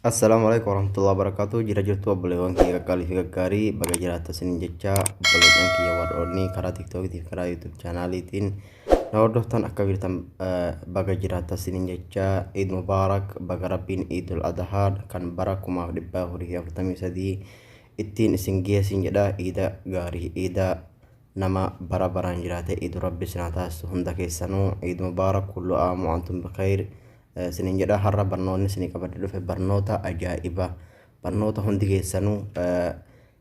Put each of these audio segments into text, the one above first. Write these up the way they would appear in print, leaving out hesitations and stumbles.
Assalaamu alaikum warahmatullahi wabarakatuh. Jira jirtu obboleewwan kiyya qaqqaalii fi gaggaarii, baga jiraatta isiniin jecha. Obboleewwan kiyya warroonni karaa TikTokiitii fi karaa YouTube channeliitiin na hordoftan, akka jirtan, baga jiraatta isiniin jecha. Eid Mubaarak, baga Rabbiin Eidul Adhaa kan bara 1443 ittiin isin geessin jedha. Iida gaarii, iida nama bara baraan jiraate, iidu Rabbi isin haa taasisu hunda keessanuu. Eid Mubaarak, kullu aamu antum bikhayr isinin jedha. Har'a barnoonni isinii qabadhe dhufe barnoota ajaa'iba, barnoota hundi keessanuu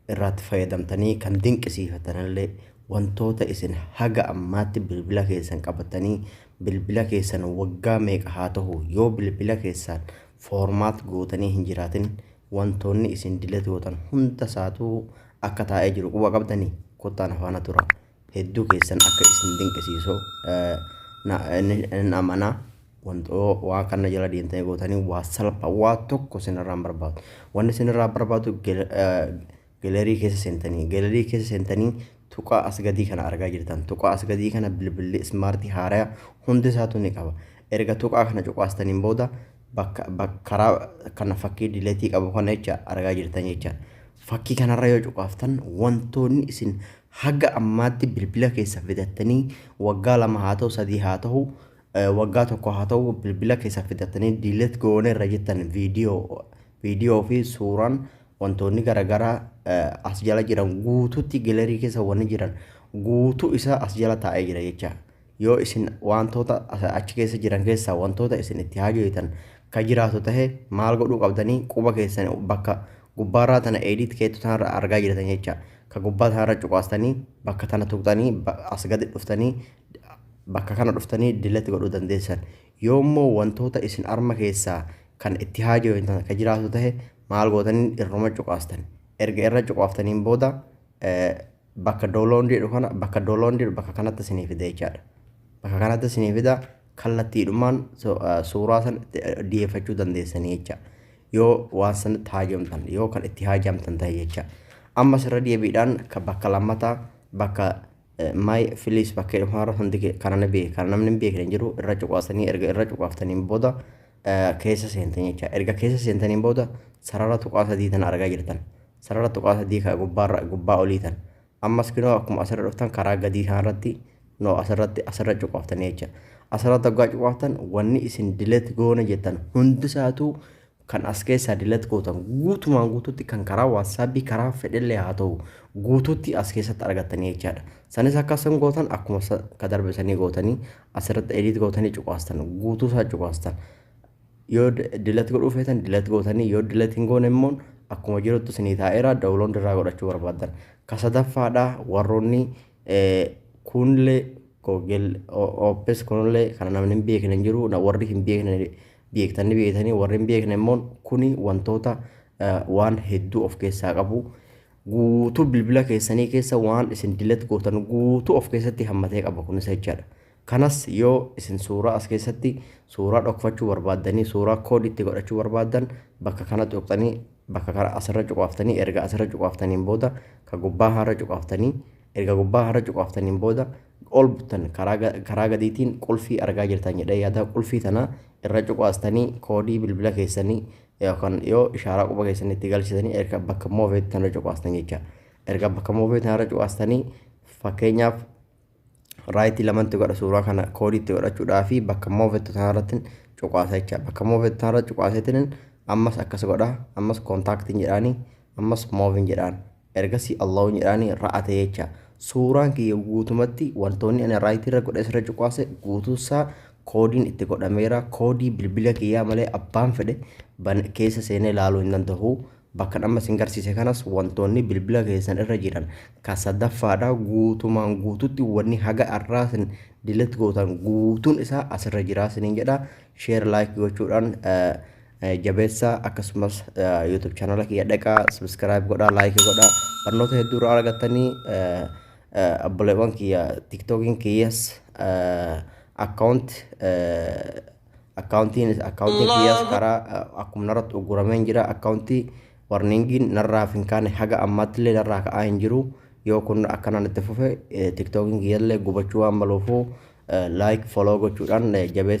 irraatti fayyadamtanii kan dinqisiifatanillee, wantoota isin haga ammaatti bilbila keessan qabatanii, bilbila keessan waggaa meeqa haa ta'u, yoo bilbila keessan format gootanii hin jiraatin, wantoonni isin delete gootan hunda isaatuu akka taa'ee jiru quba qabdanii? Kottaan afaana tura. Hedduu keessan akka isin dinqisiisu nan amanaa. Wantoo waan kana jala deemtanii gootanii waa salphaa, waa tokko isinirraa hin barbaadu. Wanni isinirraa barbaadu gallery keessa seentanii, gallery keessa seentanii tuqaa as gadii kana argaa jirtan. Tuqaa as gadii kana bilbilli smartii haaraa hundi isaatu ni qaba. Erga tuqaa kana cuqaastaniin booda bakka karaa kana fakkii deleteii qabu kana jecha argaa jirtan jecha. Fakkii kanarra yoo cuqaaftan, wantoonni isin haga ammaatti bilbila keessa fidattanii, waggaa 2 haa ta'u, 3 haa ta'u, waggaa 1 haa ta'u, bilbila keessa fidattanii delete goone irra jettan, viidiyoo fi suuraan wantoonni garaagaraa as jala jiran guutuutti, gallery keessa wanni jiran guutuu isaa as jala taa'ee jira jecha. Yoo isin wantoota achi keessa jiran keessaa wantoota isin itti haajoytan ka jiraatu tahe, maal godhuu qabdanii? Quba keessan bakka gubbaarraa tana, edit keettu tanarra argaa jirtan jecha, ka gubbaa tanarra cuqaastanii, bakka tana tuqxanii, as gadi dhuftanii, bakka kana dhuftanii delete godhuu dandeessan. Yoo immoo wantoota isin arma keessaa kan itti haajoytan ka jiraatu tahe, maal gootanii? Irruma cuqaastan. Erga irra cuqaaftaniin booda bakka download jedhu kana, bakka download jedhu bakka kanatti isinii fida jechaadha. Bakka kanatti isinii fida, kallattiidhumaan suuraa san dhiyeeffachuu dandeessanii jecha. Yoo waan sanatti haajamtan, yoo kan itti haajamtan ta'e jecha. Ammas irra deebiidhaan bakka lammataa, bakka my files bakka jedhu kanarra, hundi kana ni beeka, kana namni hin beekne hin jiru, irra cuqaasanii, erga irra cuqaaftaniin booda keessa seentan jecha. Erga keessa seentaniin booda sarara tuqaa sadii tana argaa jirtan. Sarara tuqaa sadii ka gubbaarra, gubbaa olii tan. Ammas kinoo akkuma asirra dhuftan, karaa gadii kanarratti no asirratti asirra cuqaaftanii jecha. Asirratti waggaa cuqaaftan, wanni isin delete goone jettan hundisaatu kan as keessaa delete gootan guutumaan guutuutti, kan karaa WhatsAppii, karaa fedhellee haa ta'u, guutuutti as keessatti argattanii jechaadha. Sanis akkasan gootan, akkuma ka darbisanii gootanii asirratti edit gootanii cuqaastan, guutuu isaa cuqaastan. Yoo delete godhuu feetan delete gootanii, yoo delete hin goone immoo akkuma jirutti isinii taa'eera, download irraa godhachuu barbaaddan. Ka sadaffaadha, warroonni kunillee Google Apps kunillee kana namni hin beekne hin jiru. Warri hin beekne beektanii beektanii, warri hin beekne immoo kuni wantoota waan hedduu of keessaa qabu. Guutuu bilbila keessanii keessa waan isin delete gootan guutuu of keessatti hammatee qaba kunis jechaadha. Kanas yoo isin suuraa as keessatti suuraa dhokfachuu barbaaddanii, suuraa koodiitti godhachuu barbaaddan, bakka kana tuqxanii, bakka kana asirra cuqaaftanii, erga asirra cuqaaftaniin booda ka gubbaa harra cuqaaftanii, erga gubbaa harra cuqaaftaniin booda ol buttan, karaa gadiitiin qulfii argaa jirtan jedhee yaada, qulfii tana irra cuqaastanii, koodii bilbila keessanii yookaan yoo ishaaraa quba keessanii itti galchitanii, erga bakka moveetti tana cuqaastan jecha. Erga bakka move tanarra cuqaastanii, fakkeenyaaf rightii lamatti godha, suuraa kana koodiitti godhachuudhaa fi bakka moveettu tanarratti cuqaasa jecha. Bakka moveettu tanarra cuqaaseetiin ammas akkas godha, ammas contactiin jedhaanii, ammas movein jedhaan, ergasii allowin jedhaanii ra'ate jecha. Suuraan kiyya guutumatti wantoonni ani rightii irra godhe, irra cuqaase, guutuusaa koodiin itti godhameera. Koodii bilbila kiyyaa malee abbaan fedhe keessa seenee ilaaluu hin danda'u. Bakka amma isin garsiise kanas wantoonni bilbila keessan irra jiran ka sadaffaadha, guutumaan guututti wanni haga har'aa isin delete gootan guutuun isaa asirra jira isiniin jedha. Share, like gochuudhaan jabeessa. Akkasumas YouTube channela kiyya dhaqaa, subscribe godhaa, like godhaa, barnoota hedduu irraa argattanii. Obboleewwan kiyya, TikTokiin kiyyas accountiin kiyyas karaa akkuma narratti uguramee jira. Accountii warningiin narraa hin kaane, haga ammaatti illee narraa ka'aa hin jiru. Yoo kun akkanaan itti fufe TikTokiin kiyyallee gubachuu waan maluufuu, like, follow gochuudhaan jabeessa.